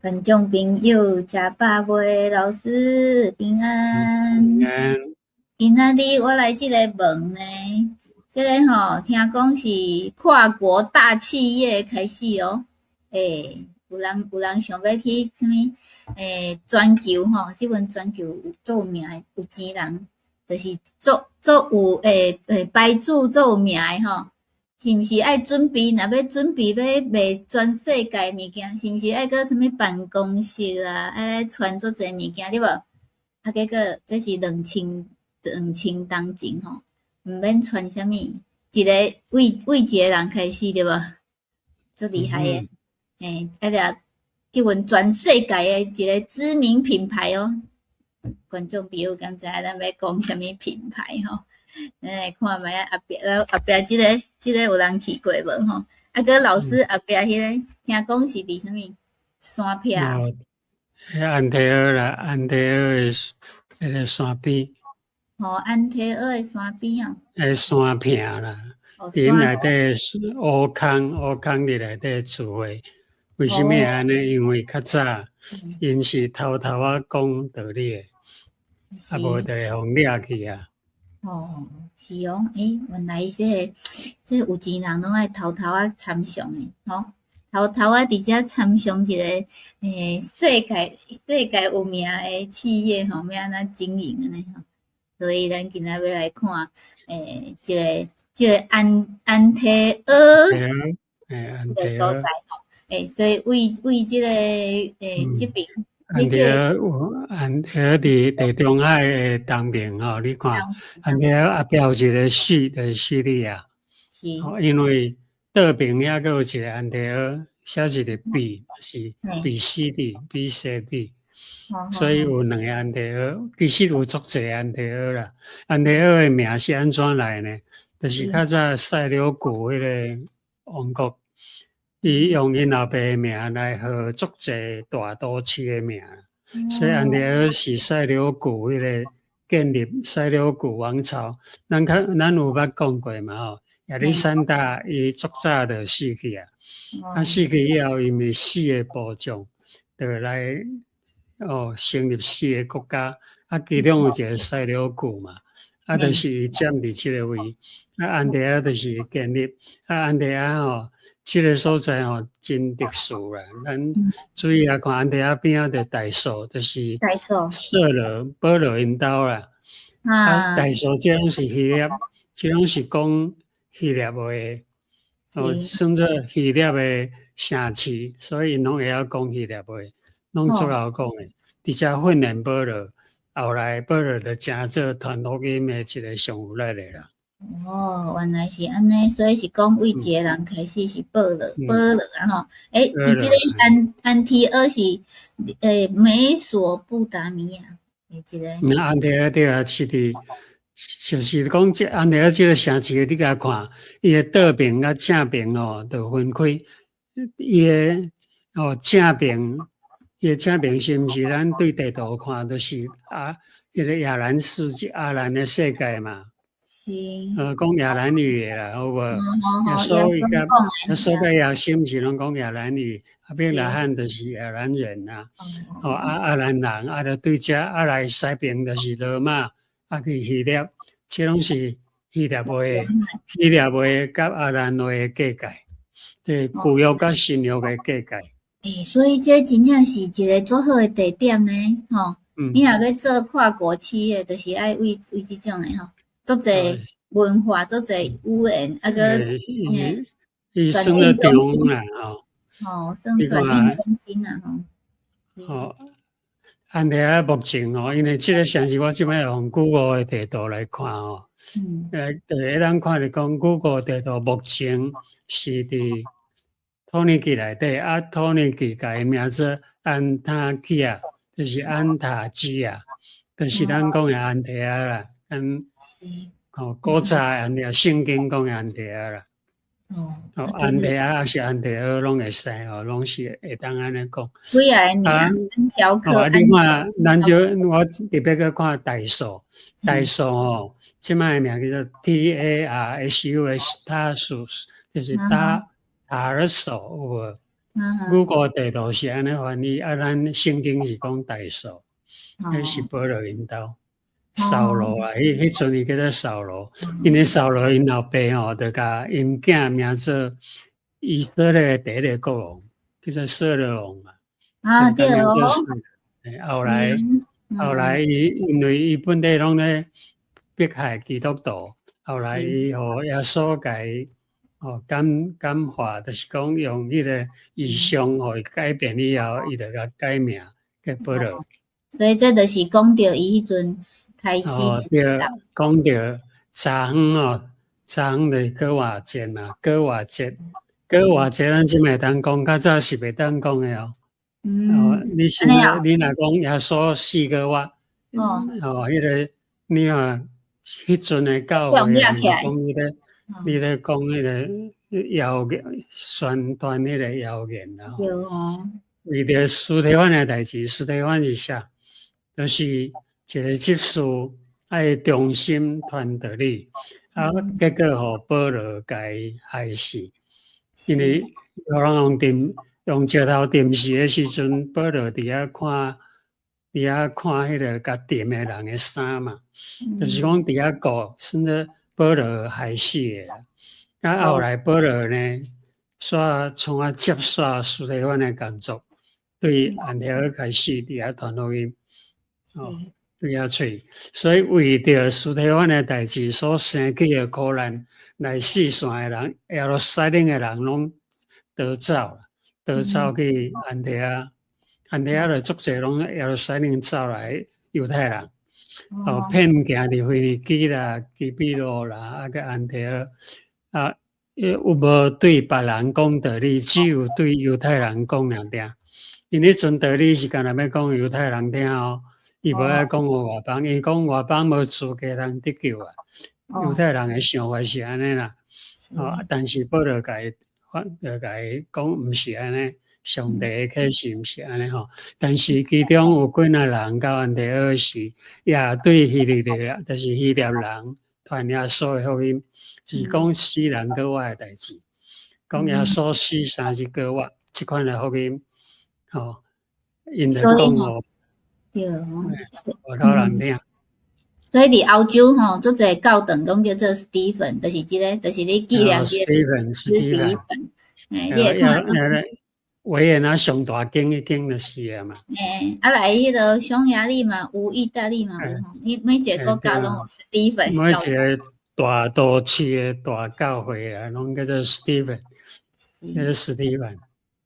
觀眾朋友，食飽未？老師平安。平安。今仔日我來這個問呢，這個吼，聽講是跨國大企業開始哦。欸，有人想欲去啥物？欸，全球吼，這陣全球有足有名的有錢人，就是足足有欸欸牌子足有名的吼。是毋是愛準備？若欲準備欲賣全世界物件，是毋是愛閣啥物辦公室啊？愛來傳足濟物件對無？啊，結果這是2000冬前吼，毋免傳啥物，一個為為一個人開始對無？足厲害的，欸，啊掠這陣全世界的一個知名品牌哦。觀眾朋友敢知影咱欲講啥物品牌吼？咱來看覓仔後壁，後壁這個有人去過無吼？啊，閣老師後壁彼個，聽講是佇啥物山壁？哦，彼安提阿啦，安提阿的彼個山邊。哦，安提阿的山邊哦。彼山坪啦，佇𪜶內底烏空，烏空佇內底聚會。為啥物會按呢？因為較早𪜶是偷偷仔講道理的，啊無就會予掠去啊。哦，是哦，欸，原來這個這有錢人攏愛偷偷仔參詳的，吼，偷偷仔佇遮參詳一個欸世界有名的企業吼，欲按怎經營按呢吼。所以咱今仔欲來看，欸，這個安提阿這個所在吼，欸，所以為為這個欸這爿。安提阿有安提阿佇地中海的東邊吼，你看安提阿後壁有一個敘，就是敘利亞。是。因為倒爿遐閣有一個安提阿，寫一個比，是比西底，比西底。所以有兩個安提阿，其實有足濟安提阿啦。安提阿的名是按怎來呢？就是較早塞琉古彼個王國，伊用𪜶老爸的名來號足濟大都市的名，所以安提阿是塞琉古彼個建立塞琉古王朝。咱較咱有捌講過嘛吼？亞歷山大伊足早就死去啊，啊死去以後，因為四個部將就來哦成立四個國家，啊其中有一個塞琉古嘛，啊就是伊佔佇這個位，啊安提阿就是建立，啊安提阿吼，這個所在吼真特殊啦。咱注意來看安提阿邊仔就大數，就是掃羅保羅𪜶兜啦。啊大數這攏是希臘，這攏是講希臘話，哦算做希臘的城市，所以𪜶攏會曉講希臘話，攏足𠢕講的。佇遮訓練保羅，後來保羅就成做傳福音的一個上有力的啦。哦，原來是按呢，所以是講為一個人開始是保羅，保羅啊吼。欸，伊這個安提阿是欸美索不達米亞的一個。嗯，安提阿對啊，是佇，就是講這安提阿這個城市，你共看，伊的倒爿佮正爿吼，就分開。伊的哦正爿，伊的正爿是毋是咱對地圖看，就是啊，彼個亞蘭世界、亞蘭的世界嘛？是。講亞蘭語的啦，好無？耶穌伊佮耶穌佮耶穌毋是攏講亞蘭語，亞伯拉罕就是亞蘭人啊。哦，啊亞蘭人，啊就對遮啊來西爿就是羅馬，啊去希臘，這攏是希臘話、希臘話佮亞蘭話的界界，這舊約佮新約的界界。欸，所以這真正是一個足好的地點呢，吼。你若欲做跨國企業，就是愛為為這種的吼，足濟文化，足濟語言，啊閣，伊算做中啦，吼。吼，算轉運中心啦，吼。吼，安提阿目前吼，因為這個城市我這擺用 Google 的地圖來看吼，就會當看著講 Google 地圖目前是佇土耳其內底，啊，土耳其共伊名做安塔基亞，就是安塔基亞，就是咱講的安提阿啦，嗯，哦，古早安提阿，聖經講的安提阿啦。哦，安提阿抑是安提阿，攏會使哦，攏是會當按呢講。幾個名？安條克。哦，你看，咱就我特別閣看大數，大數吼，這擺的名叫做 Tarsus，塔蘇，就是塔爾索有無？谷歌地圖是按呢翻譯，啊，咱聖經是講大數，彼是保羅𪜶兜。掃羅啊，彼陣伊叫做掃羅，因為掃羅𪜶老爸吼，就共𪜶囝名做以色列第一个國王，叫做掃羅王嘛。啊，對哦。後來伊因為伊本底攏咧迫害基督徒，後來伊予耶穌共伊哦感化，就是講用彼个異象予伊改變以後，伊就共改名叫保羅。所以這就是講著伊彼陣開始。哦，對，講著查昏哦，查昏就是逾越節嘛，逾越節，逾越節咱這擺會當講，較早是袂當講的哦。哦，你是你若講耶穌4個月，哦，彼个你看彼陣的教會講彼个，你咧講彼个謠言，宣傳彼个謠言啦。對哦。為著司提反的代誌，司提反是啥？就是一個執事愛忠心傳道理，啊，結果予保羅共伊害死，因為予人用釘用石頭釘死的時陣，保羅佇遐看，佇遐看彼个共釘的人的衫嘛，就是講佇遐顧，算做保羅害死的。啊，後來保羅呢，煞創啊接煞司提反的工作，對安提阿開始佇遐傳福音，哦，對遐揣，所以為著司提反的代誌所生起的苦難，來四散的人，耶路撒冷的人攏逃走，逃走去安提阿，安提阿就足濟攏耶路撒冷走來猶太人，哦，遍行佇腓尼基啦、基比羅啦，啊閣安提阿，啊，有無對別人講道理，只有對猶太人講爾爾。因彼陣道理是干焦欲講猶太人聽哦，伊無愛講予外邦，伊講外邦無資格通得救啊。猶太人的想法是按呢啦，哦，但是保羅共伊，就共伊講毋是按呢，上帝的啟示毋是按呢吼。但是其中有幾若人到安提阿時，也對希利尼，就是希臘人傳耶穌的福音，是講死人閣活的代誌，講耶穌死3日閣活，這款的福音。吼，𪜶就講予外口人聽。所以佇歐洲吼，足濟教堂攏叫做 Stephen，就是這个，就是你紀念這個 Stephen，Stephen。欸，你會看維也納上大間彼間就是啊嘛。欸，啊來彼个匈牙利嘛有，意大利嘛有吼，你每一个國家攏有 Stephen。每一個大都市的大教會啊，攏叫做 Stephen，叫做 Stephen。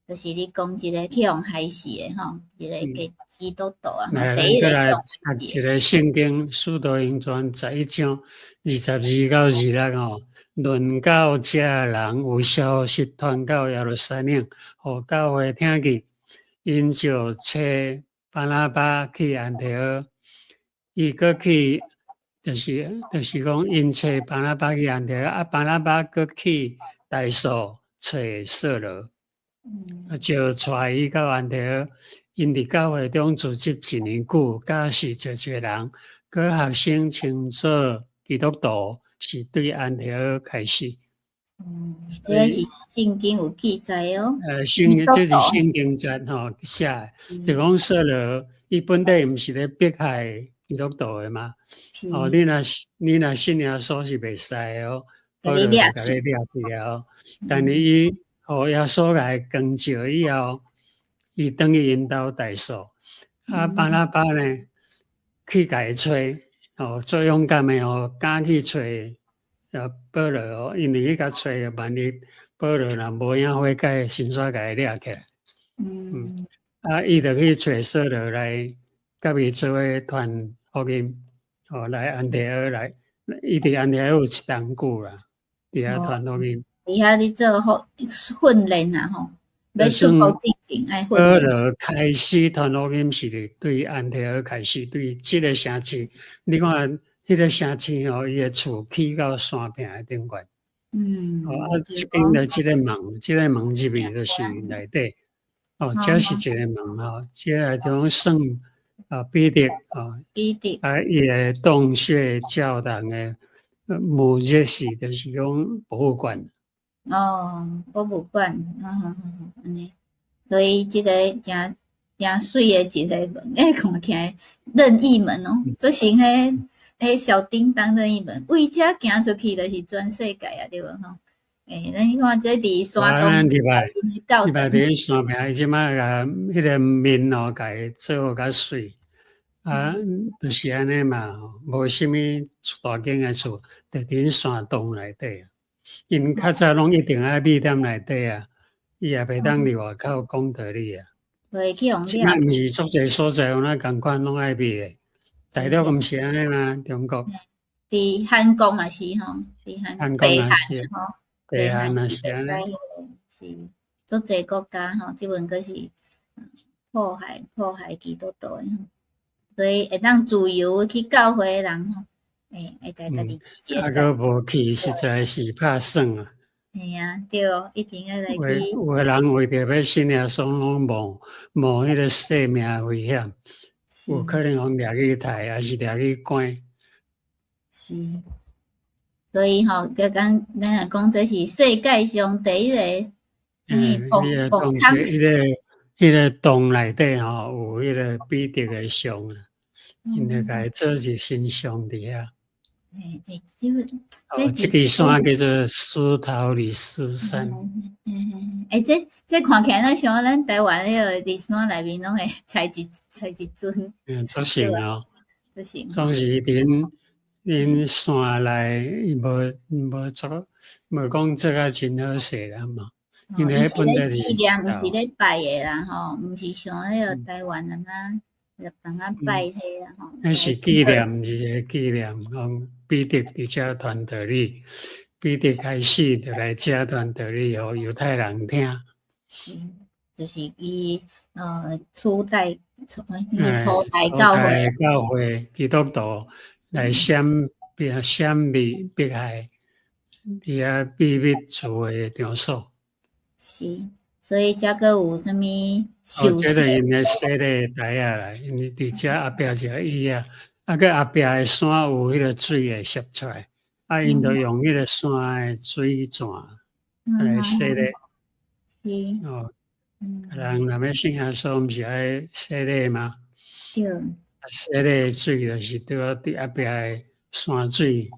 就是你講一个去予害死的吼，一个給基督徒啊，第一個來讀一个聖經《使徒行傳》11章22到26吼，論到這人有消息傳到耶路撒冷，予教會聽見，𪜶就差巴拿巴去安提阿，伊閣去，就是講𪜶差巴拿巴去安提阿，啊巴拿巴閣去大數揣掃羅。就帶伊到安提阿，𪜶佇教會中組織一年久，教示濟濟人，閣學生稱做基督徒，是對安提阿開始。嗯，這个是聖經有記載哦。這是聖經節吼寫的，就講掃羅，伊本底毋是咧迫害基督徒的嗎？哦，你若信耶穌是袂使的哦，保羅就共你掠去哦。但是伊予耶穌共伊光照以後，伊轉去𪜶兜大數。啊，巴拿巴呢去共伊揣，哦，做勇敢的哦，敢去揣保羅哦，因為去共揣，萬一保羅若無影悔改，先煞共伊掠起來。啊，伊就去揣掃羅來，佮伊做伙傳福音，哦，來安提阿來，伊佇安提阿有一冬久啦，佇遐傳福音。佇遐咧做好訓練啊吼，欲出國進前愛訓練。保羅開始傳福音是佇對安提阿開始，對這个城市，你看彼个城市吼，伊的厝起到山坪的頂懸。哦，啊，這間就這个門，這个門入去就是內底。哦，這是一個門吼，這个種聖啊彼得哦，彼得啊，伊个洞穴教堂的墓這是就是講博物館。哦，博物館，按呢。所以這个誠誠媠的一个門，欸，看起來任意門哦，做成彼彼小叮當任意門，對遮行出去就是全世界啊，對無吼？欸，咱看這佇山東入來，入來佇山邊，伊這擺共彼个面哦，共伊做較媠，啊，就是按呢嘛，無啥物大間的厝，就佇山洞內底。𪜶較早攏一定愛秘點內底啊，伊也袂當佇外口講道理啊。袂去予這擺毋是足濟所在有那仝款攏愛秘的，大陸毋是按呢嗎？中國。佇韓國嘛是吼，佇韓北韓吼。北韓嘛是按呢，是足濟國家吼，這陣閣是迫害基督徒的吼，所以會當自由去教會的人吼，欸，會共家己飼一個。啊，閣無去，實在是拍算啊。嘿啊，對，一定愛來去。有的人為著欲信耶穌，攏冒彼個性命危險，有可能予掠去刣，抑是掠去關。是。所以吼，佮講咱若講這是世界上第一個啥物磅磅空。彼個洞內底吼，有彼個彼得的像，𪜶就共伊做一神像佇遐。欸欸，這哦，這支山叫做斯陶里斯山。欸，這看起來若像咱台灣彼个佇山內面攏會採一尊。嗯，足像哦。足像。總是佇𪜶山內，伊無做，無講做甲真好勢啦嘛。因為彼本來是紀念，毋是咧拜的啦吼，毋是像彼个台灣按怎，按怎拜彼啦吼。彼是紀念，一个紀念，講彼得佇遮傳道理，彼得開始就來遮傳道理，予猶太人聽。是，就是伊初代教會。教會基督徒來閃避閃避迫害，佇遐秘密聚會場所。是，所以才閣有啥物哦，這個𪜶的洗禮台仔啦，因為佇遮後壁一個椅仔，啊，閣後壁的山有彼個水會瀉出來，啊，𪜶就用彼個山的水泉來洗禮。是。哦，人若欲信耶穌，毋是愛洗禮嗎？對。啊，洗禮的水就是拄好佇後壁的山水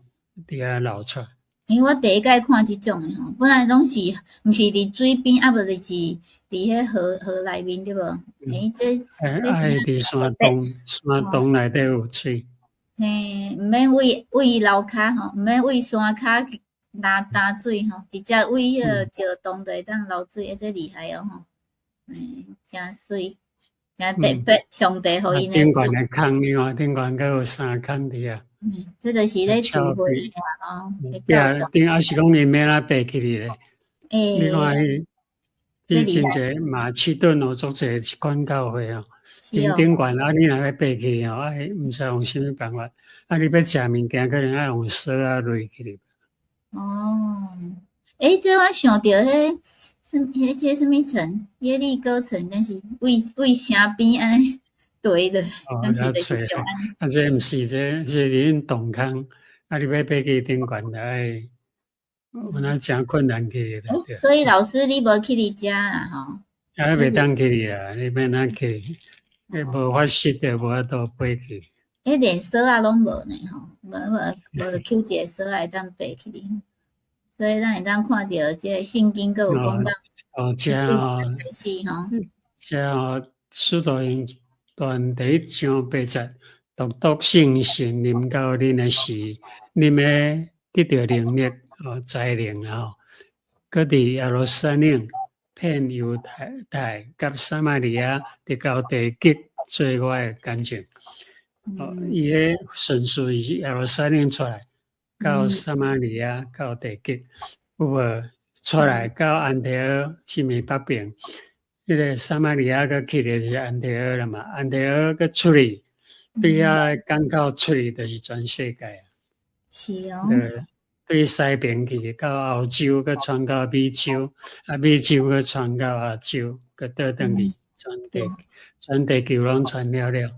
佇遐流出來。欸，我第一擺看這種的吼，本來攏是毋是佇水邊，啊無就是佇彼河內面對無？欸，這愛佇山洞內底有水。嘿，毋免對樓跤吼，毋免對山跤去拿擔水吼，直接對彼个石洞就會當流水，欸，這厲害哦吼！欸，誠媠，誠特別，上帝予𪜶的。頂懸的空，你看頂懸閣有三空佇遐。嗯，這就是咧聚會啊，吼。頂抑是講𪜶欲按怎爬起去咧？欸，你看彼真濟馬其頓有足濟這款教會哦。頂頂懸啊，你若欲爬起吼，愛毋知用啥物辦法。啊，你欲食物件，可能愛用索仔螺起去。哦，欸，這我想著彼啥，彼這啥物城？耶利哥城，敢是對城邊按呢對的，哦，較揣。啊，這毋是，這是恁洞空，啊，你欲爬去頂懸，著愛有哪誠困難去的。所以老師，你無去佇遮啦吼？啊，袂當去啊！你欲按怎去？彼無法式的，無法度爬去。欸，連索仔攏無呢吼，無抾一個索仔會當爬起去。所以咱會當看著這個聖經閣有講到，哦，這哦，開始吼，這哦，使徒行傳第一章八節，獨獨聖神臨到恁的時，恁欲得著能力哦，才能吼，閣佇耶路撒冷、遍猶太佮撒瑪利亞，直到地極，做我的見證。哦，伊的順序是耶路撒冷出來，到撒瑪利亞，到地極，有無出來到安提阿，是毋是北邊？彼個撒瑪利亞閣去的就是安提阿啦嘛，安提阿閣出去，對遐港口出去就是全世界啊。是哦。對，對西邊去到歐洲，閣傳到美洲，啊，美洲閣傳到亞洲，閣倒轉去，全地球攏傳了了。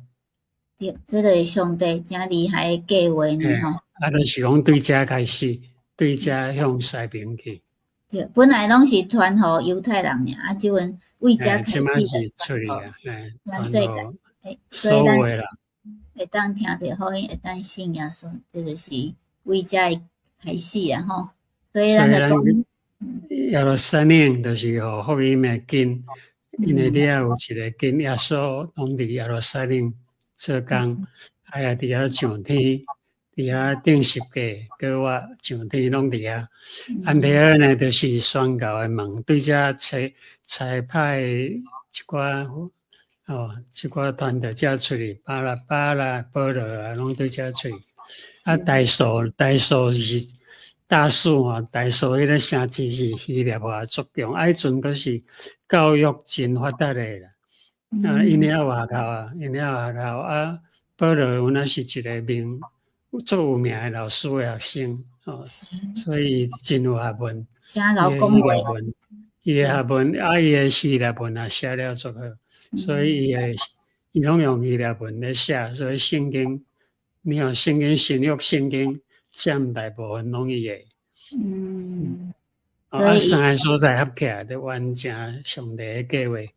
對，這个是上帝誠厲害的計劃呢吼。啊，就是講對遮開始，對遮向西邊去。對，本來攏是傳予猶太人爾，啊，這陣為遮開這擺始是出去啊，全世界，所以咱會當聽著福音，會當信耶穌，這就是為遮的開始啊吼。所以咱就講，耶路撒冷就是予福音的根，因為你遐有一個根，耶穌攏佇耶路撒冷做工，啊也佇遐上天，佇遐釘十架，閣活上天攏佇遐。安提阿呢，就是宣教的門，對遮差派一寡哦，一寡傳道者出去，巴拿巴啦、保羅啊，攏對遮出去。啊，大數大數是大數吼，大數彼個城市是希臘化作用，啊，彼陣閣是教育真發達的啦。啊，𪜶遐有學校啊，𪜶遐有學校啊，保羅有若是一個名足有名的老師的學生，哦，所以真有學問。真𠢕講話。伊的學問啊，伊的希臘文也寫了足好，所以伊攏用希臘文咧寫，所以聖經，你看聖經新約聖經佔大部分攏伊的。啊，三个所在合起來，就完成上帝的計劃。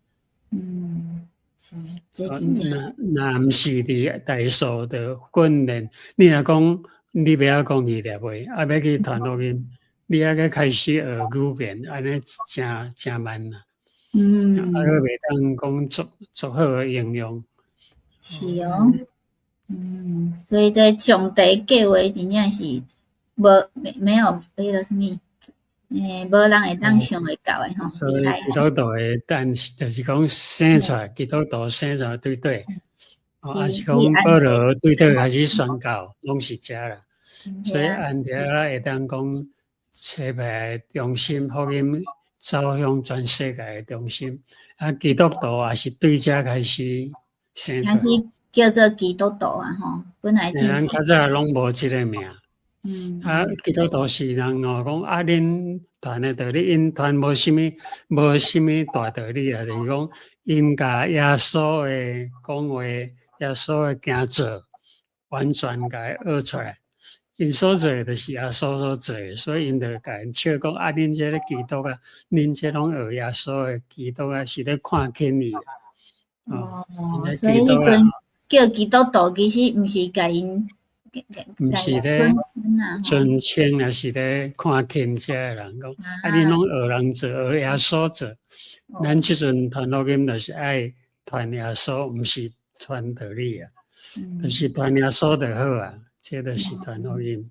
嗯，是，這真正。若毋是佇大數的訓練，你若講你袂曉講希臘話，啊，欲去傳福音，你猶閣開始學語言，按呢誠誠慢啦。啊，閣袂當講足足好的應用。是哦，所以這上帝計劃真正是無沒沒有彼個啥物，無人會當想會到的吼。所以基督徒的誕，就是講生出來，基督徒生出來對佗，啊是講保羅對佗開始宣教，攏是遮啦。所以安提阿會當講，差派中心福音走向全世界的中心，啊，基督徒也是對遮開始生出來。叫做基督徒啊，吼，本來咱較早攏無這个名。啊，基督徒是人哦，講啊，恁傳的道理，𪜶傳無啥物，無啥物大道理啊，就是講𪜶共耶穌的講話，耶穌的行做，完全共伊學出來。𪜶所做的就是耶穌所做的，所以𪜶就共𪜶笑講啊，恁這个基督啊，恁這攏學耶穌的基督啊，是咧看輕伊。哦，所以彼陣叫基督徒，其實毋是共𪜶，毋是咧尊稱，也是咧看輕這个人講，啊，恁攏學人做，學耶穌做。咱這陣傳福音就是愛傳耶穌，毋是傳道理啊，就是傳耶穌就好啊。這就是傳福音。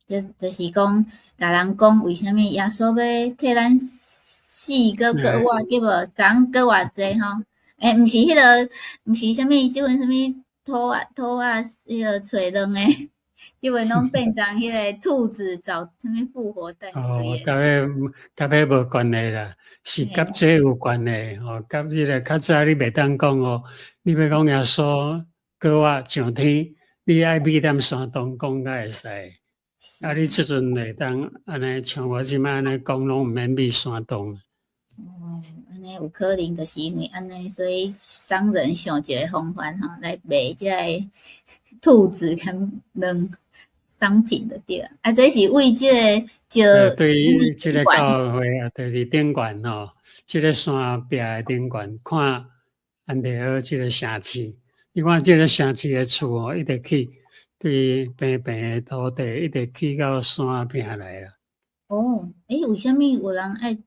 就是講，共人講為啥物耶穌欲替咱死，閣閣活，對無？昨閣偌濟吼？欸，毋是彼个，毋是啥物，這份啥物兔仔兔仔，彼个揣卵的，這份攏變成彼个兔子找啥物復活蛋。哦，佮彼無關係啦，是佮這有關係吼。佮這个較早你袂當講哦，你欲講耶穌閣活上天，你愛覕踮山東講才會使。啊，你這陣會當按呢，像我這擺按呢講，攏毋免覕山東。哦，按呢有可能就是因為按呢，所以商人想一个方法吼，來賣這个兔子佮卵商品就對。啊，這是為這个就對這个教會啊，就是頂懸吼，這个山壁的頂懸，看安提阿這个城市，你看這个城市的厝吼，一直起，對平平的土地，一直起到山壁來啦。哦，欸，為啥物有人愛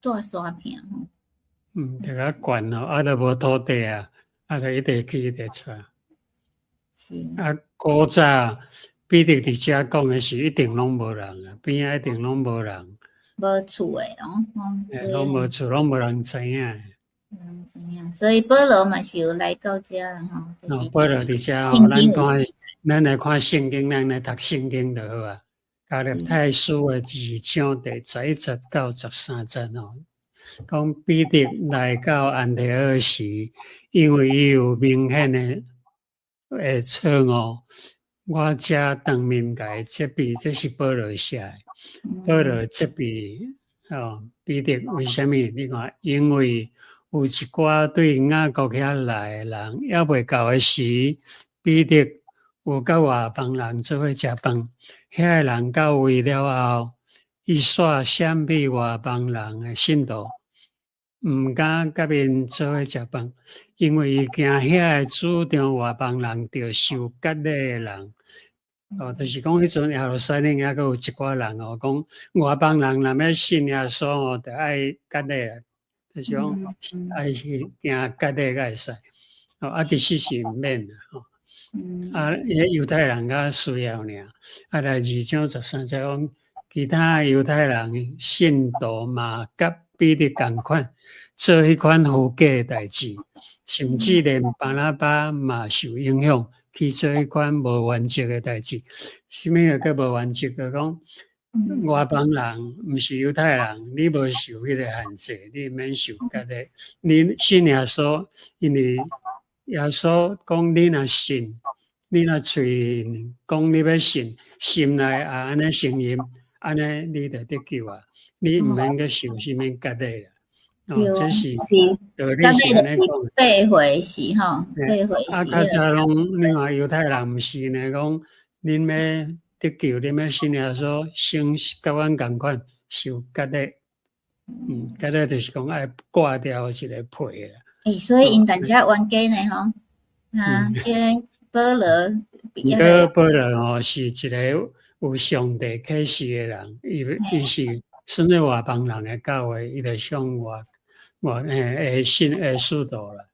蹛山壁吼？嗯，就較懸哦，啊，就無土地啊，啊，就一直起一直出。是。啊，古早彼得佇遮講的是一定攏無人啊，邊仔一定攏無人。無厝的哦，欸，攏無厝，攏無人知影。無知影，所以保羅嘛是有來到遮吼。哦，保羅佇遮吼，咱看，咱來看聖經，咱來讀聖經就好啊。加勒泰書的二章第11節到13節吼，講彼得來到安提阿時，因為伊有明顯的錯誤，我才當面共伊責備，這是保羅寫的。保羅責備哦，彼得為啥物？你看，因為有一寡對雅各遐來的人，猶未到的時，彼得有佮外邦人做伙食飯。遐个人到位了後，伊煞閃避外邦人的信徒，毋敢佮𪜶做伙食飯，因為伊驚遐个主張外邦人著受割禮的人。哦，就是講彼陣耶路撒冷猶閣有一寡人哦，講外邦人若欲信耶穌哦，著愛割禮啊，就是講愛去行割禮才會使。哦，啊，其實是毋免啦，吼。啊，彼猶太人較需要爾。啊，來2章13節講，其他猶太人信徒嘛，佮彼得仝款做彼款虛假的代誌，甚至連巴拿巴嘛受影響去做彼款無原則的代誌。啥物叫無原則？就講外邦人毋是猶太人，你無受彼個限制，你毋免受割禮。你信耶穌，因為耶穌講你若信，你若喙講你欲信，心內也按呢承認，按呢你就得救啊！你毋免閣受啥物割禮啦。哦，這是道理是按呢講。八回是吼，八回是。啊，較早攏你看猶太人毋是呢，講恁欲得救，恁欲信耶穌，先佮阮仝款受割禮。割禮就是講愛割掉一个皮啦。欸，所以𪜶但遮冤家呢吼，啊，這个保羅，毋過保羅吼是一个有上帝啟示的人，伊是算做外邦人的教會，伊就向外外欸信的使徒啦。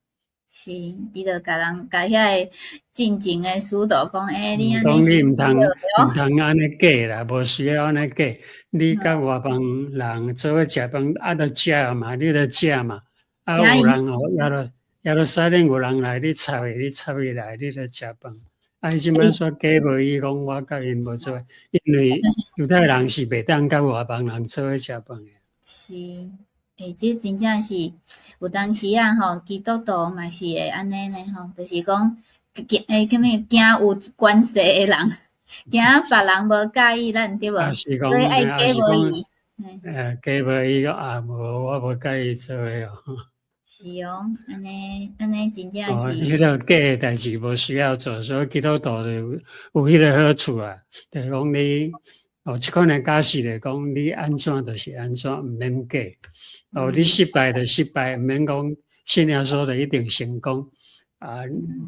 是，伊就共人共遐个進前的使徒講，欸，你按呢講你毋通按呢假啦，無需要按呢假。你佮外邦人做伙食飯，啊，著食嘛，你著食嘛。啊，有人哦，耶路撒冷有人來，你插伊來，你著食飯。啊，伊這擺煞假冒伊講我佮𪜶無做伙，因為猶太人是袂當佮外邦人做伙食飯的。是，欸，這真正是有當時啊吼，基督徒嘛是會按呢呢吼，就是講驚欸，啥物驚有關係的人，驚別人無佮意咱對無？所以愛假冒伊。假冒伊講啊，無，我無佮意做伙哦。是哦，按呢按呢真正是。彼个假的代誌無需要做，所以基督徒就有彼个好處啊，就是講你哦，這款的假設來講，你按怎就是按怎，毋免假。哦，你失敗就失敗，毋免講信耶穌就一定成功，啊，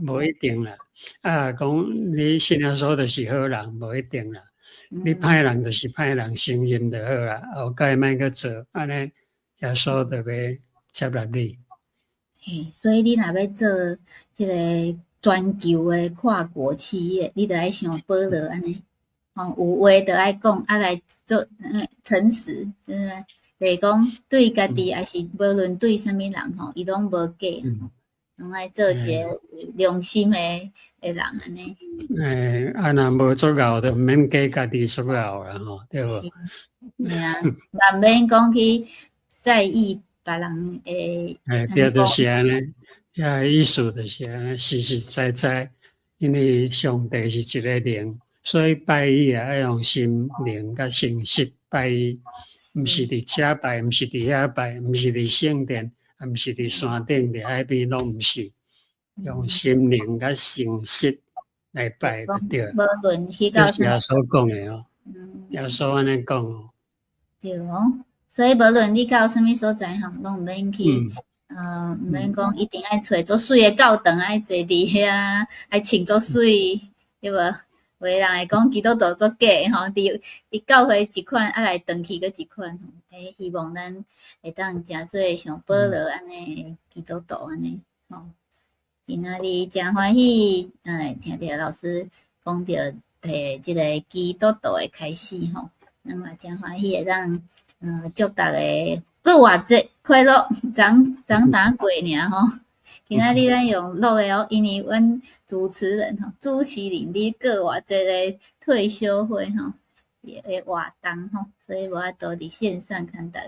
無一定啦。啊，講你信耶穌就是好人，無一定啦。你歹人就是歹人，承認就好啦，後蓋莫閣做，按呢耶穌就欲接納你。嘿，所以你若欲做這個全球的跨國企業，你著愛像保羅按呢，吼，有話著愛講，啊來做誠實，對不對？就是講對家己，抑是無論對啥物人吼，伊攏無假，攏愛做一个有良心的人按呢。欸，啊，若無足𠢕，就毋免假家己足𠢕啦吼，對無？是，啊，嘛毋免講去在意別人的。欸，對，就是按呢，遐意思就是按呢，實實在在，因為上帝是一个靈，所以拜伊也愛用心靈佮誠實拜伊，毋是佇遮拜，毋是佇遐拜，毋是佇聖殿，也毋是佇山頂，佇海邊，攏毋是，用心靈佮誠實來拜就對。無論去到這是耶穌講的哦，耶穌按呢講哦。對哦，所以無論你到啥物所在吼，攏毋免去，毋免講一定愛揣足媠的教堂，愛坐佇遐，愛穿足媠，對無？有的人會講基督徒足假吼，佇伊教會一款，啊來轉去閣一款吼。欸，希望咱會當誠做像保羅按呢基督徒按呢吼。今仔日誠歡喜，聽著老師講著提這个基督徒的開始吼，咱嘛誠歡喜會當，祝逐家復活節快樂，昨昨昏過爾吼。今仔日咱用錄的哦，因為阮主持人吼朱麒麟佇復活節的退休會吼的活動吼，所以無法度佇線上共逐家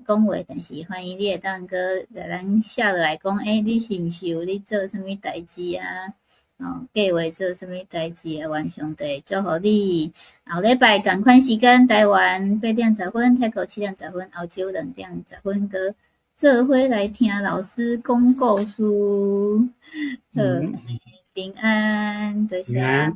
講話，但是歡迎你會當閣共咱寫落來講，欸，你是毋是有咧做啥物代誌啊？哦，計劃做啥物代誌啊？願上帝祝福你。後禮拜仝款時間，台灣8點10分，泰國7點10分，澳洲2點10分，閣做伙來聽老師講故事。好，平安，多謝。